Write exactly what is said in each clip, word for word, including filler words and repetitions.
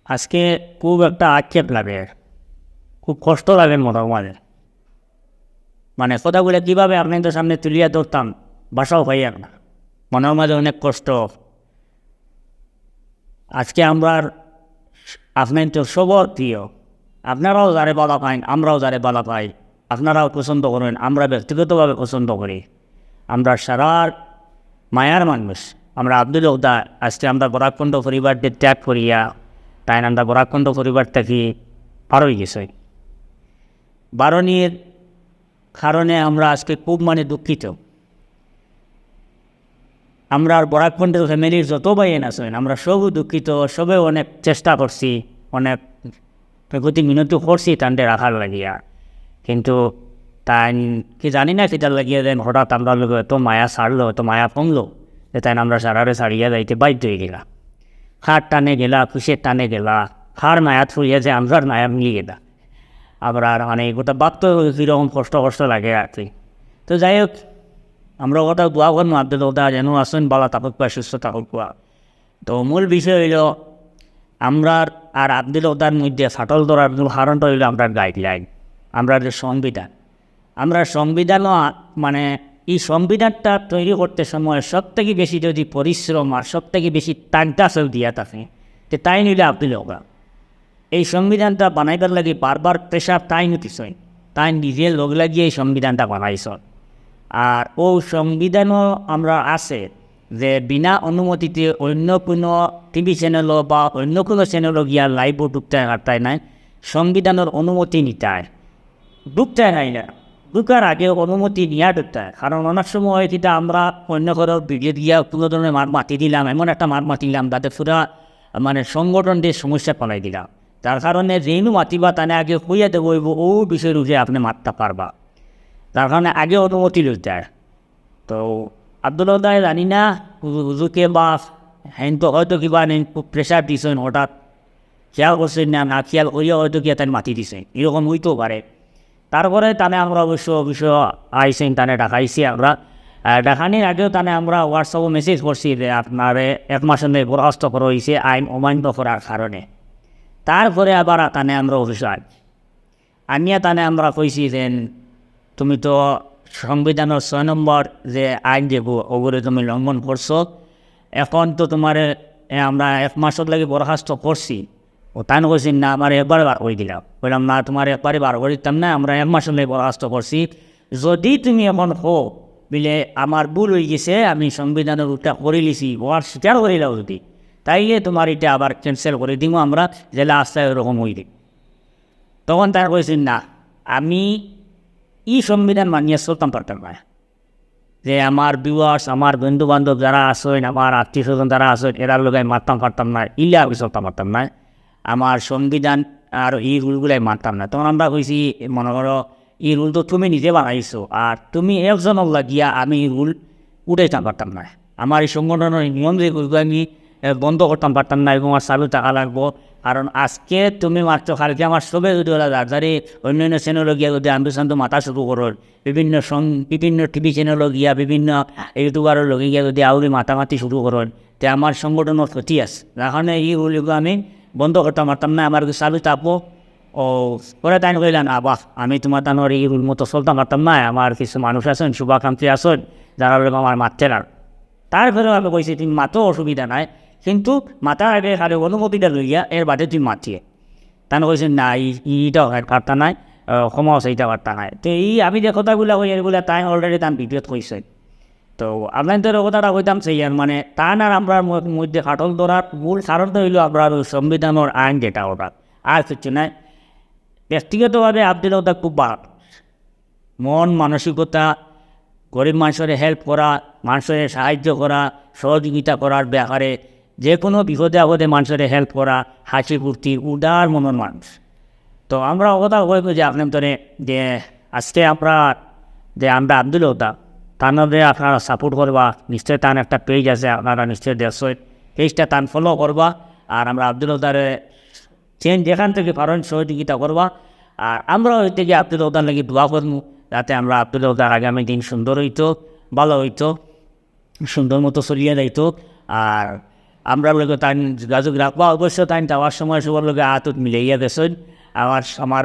আজকে খুব একটা আক্ষেপ লাগে, খুব কষ্ট লাগে মনর মাঝে। মানে, কথাগুলা কিভাবে আপনাইনতর সামনে তুলিয়া ধরতাম, ভাষাও পাইয়ার না। মনর মাঝে অনেক কষ্ট। আজকে আমরার, আপনাইনতর সবর প্রিয়, আপনারাও যারে বালা পাইন, আমরাও যারে বালা পাই, আপনারাও পছন্দ করইন, আমরা ব্যক্তিগতভাবে পছন্দ করি। আমরা সারার মায়ার মানুষ। আমরা আব্দুল হকদার, আজকে আমরা বরাককণ্ঠ পরিবার ত্যাগ করিয়া, তাইন আমরা বরাককণ্ঠ পরিবার থাকি বার অইগেছে। বারনির কারণে আমরা আজকে খুব মানে দুঃখিত। আমরার বরাককণ্ঠর ফ্যামিলির যত ভাইয়াইন আছইন, আমরা সবউ দুঃখিত, সবে অনেক চেষ্টা করছি, অনেক প্রতি মিনতি করছি তানরে রাখার লাগিয়া, কিন্তু তাইন কি জানি না কিতার লাগিয়া যেন হঠাৎ আমরার লগে এত মায়া ছাড়লো, এত মায়া কমলো, যে তাইন আমরা সারারে ছাড়িয়া যাইতে বাধ্য অইগেলা। কার টানে গেলা, কিসের টানে গেলা, কার মায়াত পড়িয়া যে আমরার মায়া মিলি গেলা। আবার আর মানে এগুলা ভাবতে কিরকম কষ্ট কষ্ট লাগে আর কি। তো যাই হোক, আমরা ওটা দোয়া করবো আব্দুল হকদার যেন আছইন, বালা থাকউক্কা, সুস্থ থাকউক্কা। তো মূল বিষয় অইলো, আমরার আর আব্দুল হকদার মধ্যে ফাটল ধরার মূল কারণটা অইলো আমরার গাইডলাইন, আমরার যে সংবিধান। আমরার সংবিধানও আ-, মানে, ই সংবিধানটা তৈরি করতে সময় সব থাকি বেশি যদি পরিশ্রম আর সব থাকি বেশি টাকা কেউ দিয়া থাকে, তে তাইন অইলা আব্দুল হকদার। এই সংবিধানটা বানাইবার লাগি বারবার প্রেশার তাইন দিছইন, তাইন নিজে লগ লাগিয়া এই সংবিধানটা বানাইছইন। আর অউ সংবিধানও আমরা আছে যে বিনা অনুমতিতে অন্য কুনু টিভি চ্যানেলও বা অন্য কুনু চ্যানেলও গিয়া লাইভও ঢুকতায় পারতায় নায়, সংবিধানর অনুমতি নিতায়। ঢুকতায় নায় না, ঢুকার আগে অনুমতি নিয়া ঢুকতায়। কারণ অনেক সময় অয় কিতা, আমরা অন্য কারো ভিডিওত গিয়া কুনু ধরনের মাত মাতি দিলাম, এমন একটা মাত মাতিলাম যাতে পুরা মানে সংগঠনটার সমস্যাত ফালাই দিলাম। যার কারণে যেইনউ মাতিবা তানে আগে কইয়া দেওয়া অইবো অউ বিষয়র উপরে আপনে মাততা পারবা, যার কারণে আগে অনুমতি লইতায়। তো আব্দুল হকদারে জানি না, হুজু-, হুজুকে বা হেইন তো হয়তো কিবা নেই, খুব প্রেশার দিছইন হঠাৎ, খেয়াল করছইন না, না খেয়াল করিয়া হয়তো কিতা তাইন মাতি দিছইন, এরকম অইতেও পারে। তারপরে তানে আমরা অবশ্য, অবশ্য আইছইন, তানে ডাকাইছি আমরা। আহ, ডাকানির আগেও তানে আমরা WhatsApp-ও মেসেজ করছি যে আপনারে এক মাসর লাগি বরখাস্ত করা অইছে আইন অমান্য করার কারণে। তারপরে আবার তানে আমরা অফিসো আনছি, আনিয়া তানে আমরা কইছি যেন তুমি তো সংবিধানর ছয় নম্বর যে আইন যেগু, ওগুরে তুমি লঙ্ঘন করছো। এখন তো তোমারে, এ, আমরা এক মাসর লাগি বরখাস্ত করছি। ও তাইন কইছইন, "না, আমারে একবারে বার করি দিলাও।" কইলাম, "না, তোমারে একবারে বার করি দিতাম না, আমরা এক মাসর লাগি বরখাস্ত করছি। যদি তুমি এখন কও, বিলে আমার ভুল অইগেছে, আমি সংবিধানর উল্টা করিলিছি, অউ আর স্বীকার করিলাও যদি, তাইলে তোমার ইটা আবার cancel করি দিমু আমরা, যেলা আছে ওরকম অইলে।" তখন তাইন কইছইন, "না, আমি ই সংবিধান মানিয়া চলতাম পারতাম না।" যে আমার viewers, আমার বন্ধু বান্ধব যারা আছইন, আমার আত্মীয় স্বজন যারা আছইন, এরার লগে আমি মাততাম পারতাম না, ইলা আমি চলতাম পারতাম না। আমার সংবিধান আর ই রুলগুলাই মানতাম না। তখন আমরা কইছি, মনে করো, ই রুল তো তুমি নিজে বানাইছো, আর তুমি একজনর লাগিয়া আমি ই রুল উঠাইতাম পারতাম না। আমার ই সংগঠনর নিয়ম যে রুলগুলো আমি, এ, বন্ধ করতাম পারতাম না এবং আর চালু থাকা লাগবো। কারণ আজকে তুমি মাতছো, কালকে আমার সবে যদি ওরা যার যারে অন্য অন্য চ্যানেলও গিয়া যদি আন্দু সান্দু মাতা শুরু করো, বিভিন্ন সং-, বিভিন্ন টিভি চ্যানেলও গিয়া, বিভিন্ন ইউটিউবারর লগে গিয়া যদি আউরি মাতামাতি শুরু করো, তে আমার সংগঠনর ক্ষতি আছে। যার কারণে ই রুলগুলো আমি বন্ধ করতাম পারতাম না, আমার চালু থাকবো। ও, পরে তাইন কইলা, "না বা, আমি তোমার তানর ই রুল মতো চলতাম পারতাম না, আমার কিছু মানুষ আছইন, শুভাকাঙ্ক্ষী আছইন, যারার লগে আমার মাততে না।" তারপরেও আমি কইছি, "তুমি মাতো, অসুবিধা নাই, কিন্তু মাতার আগে খালি অনুমতিটা লইয়া এর বাদে তুমি মাতিও।" তাইন কইছইন, "না, ই-, ইটা অইতো পারতা নায়, আহ, ক্ষমাও চাইতা পারতা নায়।" তো ই আমি যে কথাগুলা কই, এগুলা তাইন already তান ভিডিওত কইছইন। তো আপনাইনতরে কথাটা কইতাম চাইয়ার, মানে, তান আর আমরার ম-, মধ্যে ফাটল ধরার মূল কারণটা অইলো আমরার অউ সংবিধানর আইন যেটা ওটা, আর কিচ্ছু নায়। ব্যক্তিগতভাবে আব্দুল হকদার খুব ভালা, মন মানসিকতা, গরিব মানষরে help করা, মানষরে সাহায্য করা, সহযোগিতা করার ব্যাপারে, যে কুনু বিপদে আপদে মানষরে help করা, হাসি ফুর্তি, উদার মনর মানুষ। তো আমরা অউ কথা কইবো যে আপনাইনতরে যে আজকে আমরা যে আমরা আব্দুল হকদার, তানরে আপনারা support করবা, নিশ্চয় তান একটা page আছে, আপনারা নিশ্চয় দেখছইন, pageটা তান follow করবা। আর আমরা আব্দুল হকদারে যে যেখান থাকি পারইন সহযোগিতা করবা। আর আমরা অইতে গিয়া আব্দুল হকদার লাগি দোয়া করমু, যাতে আমরা আব্দুল হকদার আগামী দিন সুন্দর অইতো, ভালা অইতো, সুন্দর মতো চলিয়া যাইতো। আর আমরার লগে তাইন যোগাযোগ রাখবা। অবশ্য তাইন যাওয়ার সময় সবর লগে আত উত মিলাইয়া গেছইন। আমার, আমার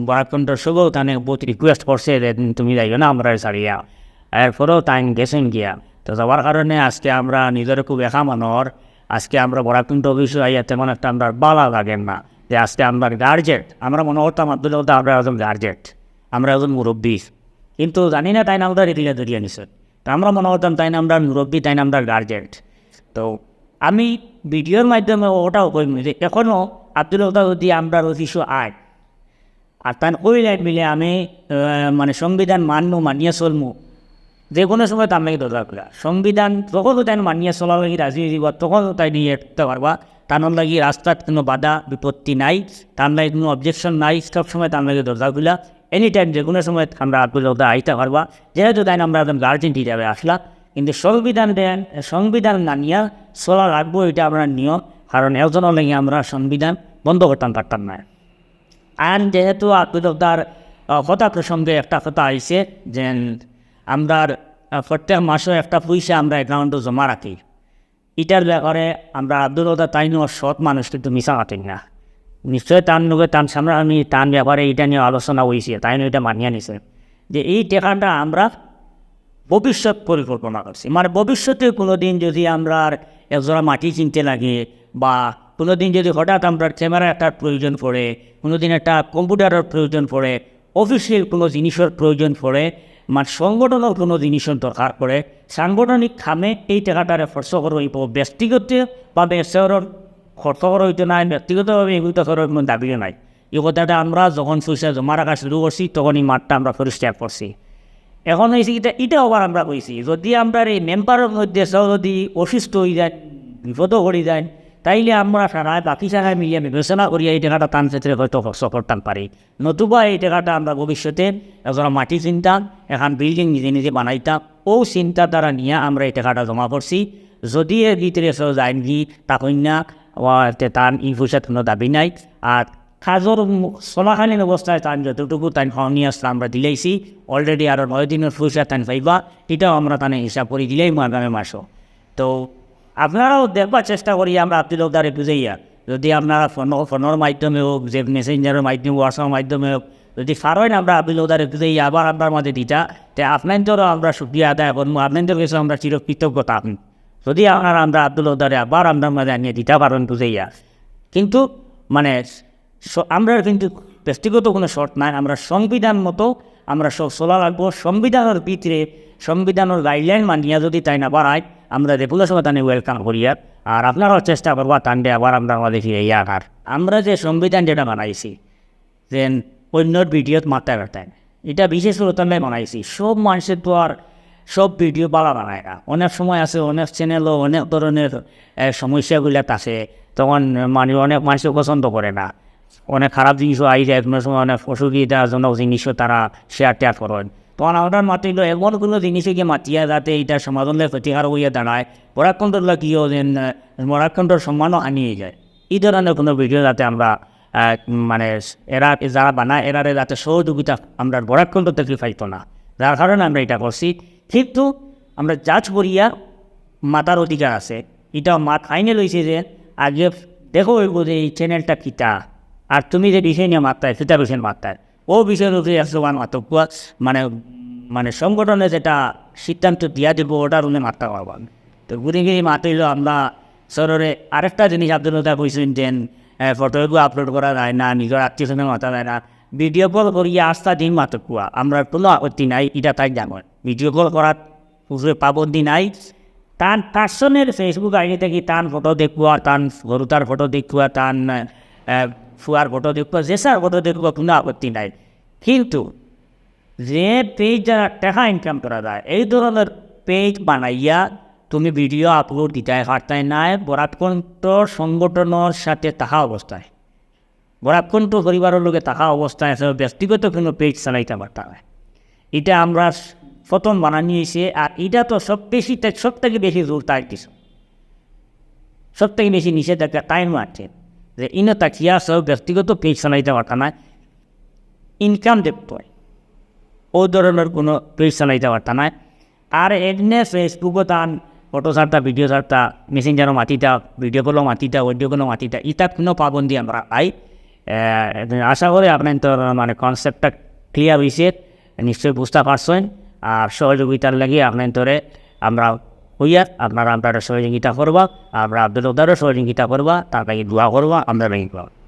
বরাক কণ্ঠর সবেও তানে বহুত request করছে যে তুমি যাইও না আমরারে ছাড়িয়া। এরপরেও তাইন গেছইন গিয়া। তো যাওয়ার কারণে আজকে আমরা নিজরে খুব একা মনে অর। আজকে আমরা বরাক কণ্ঠ অফিসো আইয়া তেমন একটা আমরার বালা লাগের না যে আজকে আমরার গার্জেন, আমরা মনে করতাম আব্দুল হক দা আমরার একজন গার্জেন, আমরার একজন মুরব্বি, কিন্তু জানি না তাইন আমরারে কিলা ধরিয়া নিছইন। তো আমরা মনে করতাম তাইন আমরার মুরব্বি, তাইন আমরার গার্জেন। তো আমি ভিডিওর মাধ্যমে ওটাও কইমু যে এখনো আব্দুল হক দা যদি আমরার অফিসো আয়, আর তাইন কইলাইন বুলে আমি, আহ, মানে সংবিধান মানমু, মানিয়া চলমু, যে কোনো সময় তান লাগি দরজা খোলা। সংবিধান যখন তাইন মানিয়া চলার লাগি রাজি অইযিবা, তখন তাইন ইয়ে করতা পারবা। তানর লাগি রাস্তাত কোনো বাধা বিপত্তি নাই, তান লাগি কোনো objection নাই, সব সময় তান লাগি দরজা খোলা। Any time যে কোনো সময় আমরা আব্দুল হক দা আইতা পারবা, যেহেতু তাইন আমরার একজন গার্জেন হিসাবে আছলা। কিন্তু সংবিধান দেন, সংবিধান মানিয়া চলা লাগবো, ইটা আমরার নিয়ম। কারণ একজনর লাগি আমরা সংবিধান বন্ধ করতাম পারতাম না। আর যেহেতু আব্দুল হক দার, আহ, কথা প্রসঙ্গে একটা কথা আইছে যে আমরার, আহ, প্রত্যেক মাসো একটা পয়সা আমরা অ্যাকাউন্টো জমা রাখি, ইটার ব্যাপারে আমরা আব্দুল হক দা তাইনও সৎ মানুষ, কিন্তু মিছা মাতইন না। নিশ্চয় তান লগে তান সামনাসামনি তান ব্যাপারে ইটা নিয়া আলোচনা অইছে, তাইনও ইটা মানিয়া নিছে যে এই টেকাটা আমরা ভবিষ্যৎ পরিকল্পনা করছি। মানে ভবিষ্যতে কোনোদিন যদি আমরার একজোড়া মাটি কিনতে লাগে বা কোনোদিন যদি হঠাৎ আমরার ক্যামেরা একটার প্রয়োজন পড়ে, কোনোদিন একটা কম্পিউটারর প্রয়োজন পড়ে, অফিসিয়াল কোনো জিনিসর প্রয়োজন পড়ে, মানে সংগঠনর কোনো জিনিসর দরকার পড়ে, সাংগঠনিক কামে এই টেকাটারে খরচ করা অইবো। ব্যক্তিগতভাবে খরচ করা অইতো নায়, ব্যক্তিগতভাবে এগুলো তো করার কোনো দাবিও নাই। এই কথাটা আমরা যখন পয়সা জমা রাখা শুরু করছি, তখন এই মাঠটা আমরা পরিষ্কার করছি। এখন অইছে ইটা, ইটাও আবার আমরা কইছি, যদি আমরার এই মেম্বারর মধ্যে কেউ যদি অসুস্থ অইযাইন, বিপদো পড়িযাইন, তাইলে আমরা সারায় বাকি সারায় মিলিয়া বিবেচনা করিয়া এই টেকাটা তান ক্ষেত্রে হয়তো খরচ করতাম পারি। নতুবা এই টেকাটা আমরা ভবিষ্যতে একজোড়া মাটি কিনতাম, এখান বিল্ডিং নিজে নিজে বানাইতাম। ও চিন্তাধারা নিয়া আমরা এই টেকাটা জমা করছি। যদি এর ভিতরে কেউ যাইন গি, তা কইন না, ও, তে তান এই পয়সার কোনো দাবি নাই। আর কাজর মু-, চলাকালীন অবস্থায় তান যতটুকু তান পাওনি আছলা আমরা দিলাইছি, already আরো নয় দিনর পয়সা তান পাইবা, ইটাও আমরা তানে হিসাব করি দিলাইমু আগামী মাসো। তো আপনারাও দেখবার চেষ্টা করি আমরা আব্দুল হক দারে বুঝাইয়া, যদি আপনারা ফোন, ফোনর মাধ্যমে হোক, যে মেসেঞ্জারর মাধ্যমে, WhatsApp-র মাধ্যমে হোক, যদি পারইন আমরা আব্দুল হক দারে বুঝাইয়া আবার আমরার মাঝে দিতা, তে আপনাইনতরও আমরা শুকরিয়া আদায় করমু, আপনাইনতর কাছে আমরা চিরকৃতজ্ঞ থাকমু। যদি আপনারা আমরা আব্দুল হক দারে আবার আমরার মাঝে আনিয়া দিতা পারইন বুঝাইয়া। কিন্তু মানে স-, আমরার কিন্তু ব্যক্তিগত কোনো শর্ত নাই, আমরা সংবিধান মতো আমরা সব চলা লাগবো। সংবিধানর ভিতরে, সংবিধানর গাইডলাইন মানিয়া যদি তাইন আবার আইন, আমরা যে কোনো সময় তানে ওয়েলকাম করিয়ার। আর আপনারাও চেষ্টা করবা তানরে আবার আমরার মাঝে ফিরাইয়া আনার। আমরা যে সংবিধান যেটা বানাইছি, যে অন্যর ভিডিওত মাততায় পারতায় না, ইটা বিশেষ করে তার লাগি বানাইছি। সব মানষে তো আর সব ভিডিও বালা বানায় না। অনেক সময় আছে, অনেক চ্যানেলও অনেক ধরনের, এ, সমস্যাগুলা থাকে, তখন মানে অনেক মানষে পছন্দ করে না। অনেক খারাপ জিনিসও আই যায়, কোনো সময় অনেক অসুবিধাজনক জিনিসও তারা শেয়ার টেয়ার করেন। তখন আমরার মাত অইলো এমন কোনো জিনিসে গিয়া মাতিয়া যাতে ইটা সমাজর লাগি ক্ষতিকারক অইয়া দাঁড়ায়, বরাক কণ্ঠর লাগিও যেন, এ, বরাক কণ্ঠর সম্মানও হানি অইযায়। এই ধরনের কোনো ভিডিও যাতে আমরা, আহ, মানে এরা, যারা বানায় এরারে যাতে সহযোগিতা আমরা বরাক কণ্ঠ থাকি পাইতো না, যার কারণে আমরা ইটা করছি। কিন্তু আমরা জাজ করিয়া মাতার অধিকার আছে। ইটা মাত আইনে লইছে যে আগে দেখা অইবো যে এই চ্যানেলটা কিতা, আর তুমি যে বিষয় নিয়া মাততায়, কিতা বিষয় মাততায়, ও বিষয়র উপরে এক জবান মাতকুয়া, মানে, মানে সংগঠনে যেটা সিদ্ধান্ত দিয়া দিবো, ওটার উপরে মাততা পারবা না। তো ঘুরি ফিরি মাত অইলো আমরা সররে আরেকটা জিনিস আব্দুল হক দা কইছইন যে, এ, ফটো এগু আপলোড করা যায় না, নিজর আত্মীয় স্বজন মাতা যায় না, ভিডিও কল করিয়া আস্তা দিন মাতকুয়া, আমরার কোনো আপত্তি নাই, ইটা তাইন জানইন। ভিডিও কল করার উপরে পাবন্দি নাই। তান পার্সোনাল Facebook আইডি থাকি তান ফটো দেখুয়া, তান গরুতার ফটো দেখুয়া, তান, এ, ফুয়ার ফটো দেখুয়া, যেসার ফটো দেখুয়া, কোনো আপত্তি নাই। কিন্তু যে পেজ যারা টেকা ইনকাম করা যায়, এই ধরনের পেজ বানাইয়া তুমি ভিডিও আপলোড দিতায় পারতায় নায় বরাক কণ্ঠ সংগঠনর সাথে থাকা অবস্থায়, বরাক কণ্ঠ পরিবারর লগে থাকা অবস্থায় আসলে ব্যক্তিগত কোনো পেজ চালাইতা পারতা নায়। ইটা আমরা প্রথম বানানি অইছে, আর ইটা তো সব বেশি, সব থাকি বেশি জোর তাইর কিছু, সব থাকি বেশি নিষেধাজ্ঞা তাইন মারছে যে ইনো থাকিয়া সব ব্যক্তিগত পেজ চালাইতা পারতা নায়, ইনকাম দেখতো, ও ধরনের কোনো পেজ চালাইতা পারতা নায়। আর এমনে Facebook-ও তান ফটো ছাড়তা, ভিডিও ছাড়তা, মেসেঞ্জারো মাতিতা, ভিডিও কলো মাতিতা, অডিও কলো মাতিতা, ইতার কুনু পাবন্দি আমরার নাই। আহ, আশা করি আপনাইনতর মানে কনসেপ্টটা ক্লিয়ার অইছে, নিশ্চয় বুঝতা পারছইন। আর সহযোগিতার লাগি আপনাইনতরে আমরা কইয়ার, আপনারা আমরারে সহযোগিতা করবা, আমরা আব্দুল কদ্দুররে সহযোগিতা করবা, তার লাগি দোয়া করবা, আমরার লাগি দোয়া করবা।